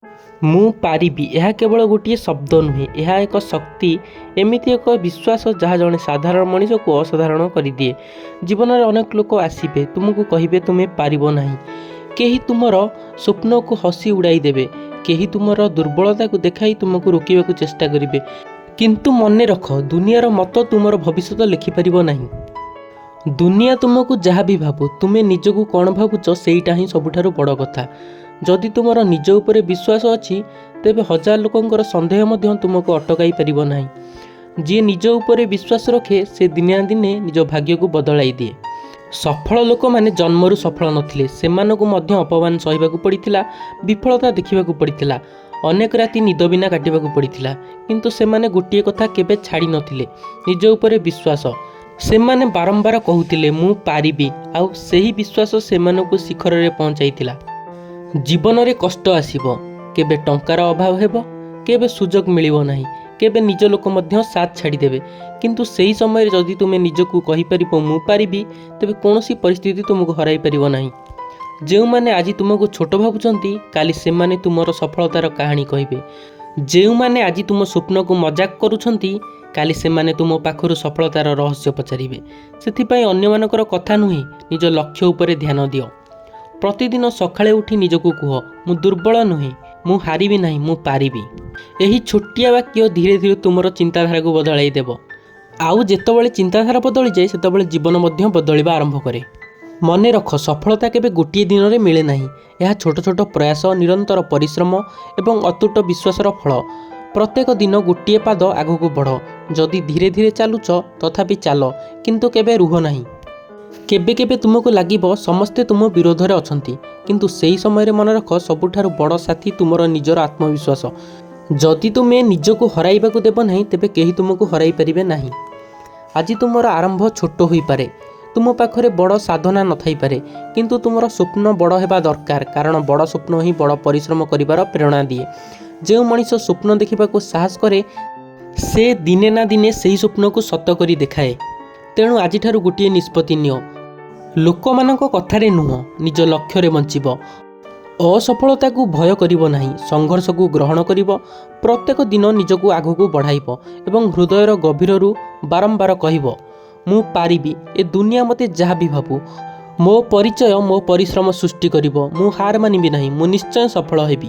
ମୁଁ ପାରିବି, ଏହା କେବଳ ଗୋଟିଏ ଶବ୍ଦ ନୁହେଁ, ଏହା ଏକ ଶକ୍ତି, ଏମିତି ଏକ ବିଶ୍ୱାସ ଯାହା ଜଣେ ସାଧାରଣ ମଣିଷକୁ ଅସାଧାରଣ କରିଦିଏ। ଜୀବନରେ ଅନେକ ଲୋକ ଆସିବେ, ତୁମକୁ କହିବେ ତୁମେ ପାରିବ ନାହିଁ। କେହି ତୁମର ସ୍ୱପ୍ନକୁ ହସି ଉଡ଼ାଇଦେବେ, କେହି ତୁମର ଦୁର୍ବଳତାକୁ ଦେଖାଇ ତୁମକୁ ରୋକିବାକୁ ଚେଷ୍ଟା କରିବେ। କିନ୍ତୁ ମନେ ରଖ, ଦୁନିଆର ମତ ତୁମର ଭବିଷ୍ୟତ ଲେଖିପାରିବ ନାହିଁ। ଦୁନିଆ ତୁମକୁ ଯାହା ବି ଭାବୁ, ତୁମେ ନିଜକୁ କ'ଣ ଭାବୁଛ, ସେଇଟା ହିଁ ସବୁଠାରୁ ବଡ଼ କଥା। ଯଦି ତୁମର ନିଜ ଉପରେ ବିଶ୍ୱାସ ଅଛି, ତେବେ ହଜାର ଲୋକଙ୍କର ସନ୍ଦେହ ମଧ୍ୟ ତୁମକୁ ଅଟକାଇ ପାରିବ ନାହିଁ। ଯିଏ ନିଜ ଉପରେ ବିଶ୍ୱାସ ରଖେ, ସେ ଦିନେ ନା ଦିନେ ନିଜ ଭାଗ୍ୟକୁ ବଦଳାଇ ଦିଏ। ସଫଳ ଲୋକମାନେ ଜନ୍ମରୁ ସଫଳ ନଥିଲେ। ସେମାନଙ୍କୁ ମଧ୍ୟ ଅପମାନ ସହିବାକୁ ପଡ଼ିଥିଲା, ବିଫଳତା ଦେଖିବାକୁ ପଡ଼ିଥିଲା, ଅନେକ ରାତି ନିଦ ବିନା କାଟିବାକୁ ପଡ଼ିଥିଲା। କିନ୍ତୁ ସେମାନେ ଗୋଟିଏ କଥା କେବେ ଛାଡ଼ି ନଥିଲେ, ନିଜ ଉପରେ ବିଶ୍ୱାସ। ସେମାନେ ବାରମ୍ବାର କହୁଥିଲେ, ମୁଁ ପାରିବି। ଆଉ ସେହି ବିଶ୍ୱାସ ସେମାନଙ୍କୁ ଶିଖରରେ ପହଞ୍ଚାଇଥିଲା। ଜୀବନରେ କଷ୍ଟ ଆସିବ। କେବେ ଟଙ୍କାର ଅଭାବ ହେବ, କେବେ ସୁଯୋଗ ମିଳିବ ନାହିଁ, କେବେ ନିଜ ଲୋକ ମଧ୍ୟ ସାଥ ଛାଡ଼ିଦେବେ। କିନ୍ତୁ ସେହି ସମୟରେ ଯଦି ତୁମେ ନିଜକୁ କହିପାରିବ, ମୁଁ ପାରିବି, ତେବେ କୌଣସି ପରିସ୍ଥିତି ତୁମକୁ ହରାଇ ପାରିବ ନାହିଁ। ଯେଉଁମାନେ ଆଜି ତୁମକୁ ଛୋଟ ଭାବୁଛନ୍ତି, କାଲି ସେମାନେ ତୁମର ସଫଳତାର କାହାଣୀ କହିବେ। ଯେଉଁମାନେ ଆଜି ତୁମ ସ୍ୱପ୍ନକୁ ମଜାକ କରୁଛନ୍ତି, କାଲି ସେମାନେ ତୁମ ପାଖରୁ ସଫଳତାର ରହସ୍ୟ ପଚାରିବେ। ସେଥିପାଇଁ ଅନ୍ୟମାନଙ୍କର କଥା ନୁହେଁ, ନିଜ ଲକ୍ଷ୍ୟ ଉପରେ ଧ୍ୟାନ ଦିଅ। ପ୍ରତିଦିନ ସକାଳେ ଉଠି ନିଜକୁ କୁହ, ମୁଁ ଦୁର୍ବଳ ନୁହେଁ, ମୁଁ ହାରିବି ନାହିଁ, ମୁଁ ପାରିବି। ଏହି ଛୋଟିଆ ବାକ୍ୟ ଧୀରେ ଧୀରେ ତୁମର ଚିନ୍ତାଧାରାକୁ ବଦଳାଇ ଦେବ। ଆଉ ଯେତେବେଳେ ଚିନ୍ତାଧାରା ବଦଳିଯାଏ, ସେତେବେଳେ ଜୀବନ ମଧ୍ୟ ବଦଳିବା ଆରମ୍ଭ କରେ। ମନେ ରଖ, ସଫଳତା କେବେ ଗୋଟିଏ ଦିନରେ ମିଳେ ନାହିଁ। ଏହା ଛୋଟ ଛୋଟ ପ୍ରୟାସ, ନିରନ୍ତର ପରିଶ୍ରମ ଏବଂ ଅତୁଟ ବିଶ୍ୱାସର ଫଳ। ପ୍ରତ୍ୟେକ ଦିନ ଗୋଟିଏ ପାଦ ଆଗକୁ ବଢ଼। ଯଦି ଧୀରେ ଧୀରେ ଚାଲୁଛ, ତଥାପି ଚାଲ, କିନ୍ତୁ କେବେ ରୁହ ନାହିଁ। କେବେ କେବେ ତୁମକୁ ଲାଗିବ ସମସ୍ତେ ତୁମ ବିରୋଧରେ ଅଛନ୍ତି। କିନ୍ତୁ ସେହି ସମୟରେ ମନେ ରଖ, ସବୁଠାରୁ ବଡ଼ ସାଥୀ ତୁମର ନିଜର ଆତ୍ମବିଶ୍ୱାସ। ଯଦି ତୁମେ ନିଜକୁ ହରାଇବାକୁ ଦେବ ନାହିଁ, ତେବେ କେହି ତୁମକୁ ହରାଇ ପାରିବେ ନାହିଁ। ଆଜି ତୁମର ଆରମ୍ଭ ଛୋଟ ହୋଇପାରେ, ତୁମ ପାଖରେ ବଡ଼ ସାଧନା ନଥାଇପାରେ, କିନ୍ତୁ ତୁମର ସ୍ୱପ୍ନ ବଡ଼ ହେବା ଦରକାର, କାରଣ ବଡ଼ ସ୍ୱପ୍ନ ହିଁ ବଡ଼ ପରିଶ୍ରମ କରିବାର ପ୍ରେରଣା ଦିଏ। ଯେଉଁ ମଣିଷ ସ୍ୱପ୍ନ ଦେଖିବାକୁ ସାହସ କରେ, ସେ ଦିନେ ନା ଦିନେ ସେହି ସ୍ୱପ୍ନକୁ ସତ କରି ଦେଖାଏ। ତେଣୁ ଆଜିଠାରୁ ଗୋଟିଏ ନିଷ୍ପତ୍ତି ନିଅ, ଲୋକମାନଙ୍କ କଥାରେ ନୁହଁ, ନିଜ ଲକ୍ଷ୍ୟରେ ବଞ୍ଚିବ। ଅସଫଳତାକୁ ଭୟ କରିବ ନାହିଁ, ସଂଘର୍ଷକୁ ଗ୍ରହଣ କରିବ। ପ୍ରତ୍ୟେକ ଦିନ ନିଜକୁ ଆଗକୁ ବଢ଼ାଇବ ଏବଂ ହୃଦୟର ଗଭୀରରୁ ବାରମ୍ବାର କହିବ, ମୁଁ ପାରିବି। ଏ ଦୁନିଆ ମୋତେ ଯାହା ବି ଭାବୁ, ମୋ ପରିଚୟ ମୋ ପରିଶ୍ରମ ସୃଷ୍ଟି କରିବ। ମୁଁ ହାର ମାନିବି ନାହିଁ, ମୁଁ ନିଶ୍ଚୟ ସଫଳ ହେବି।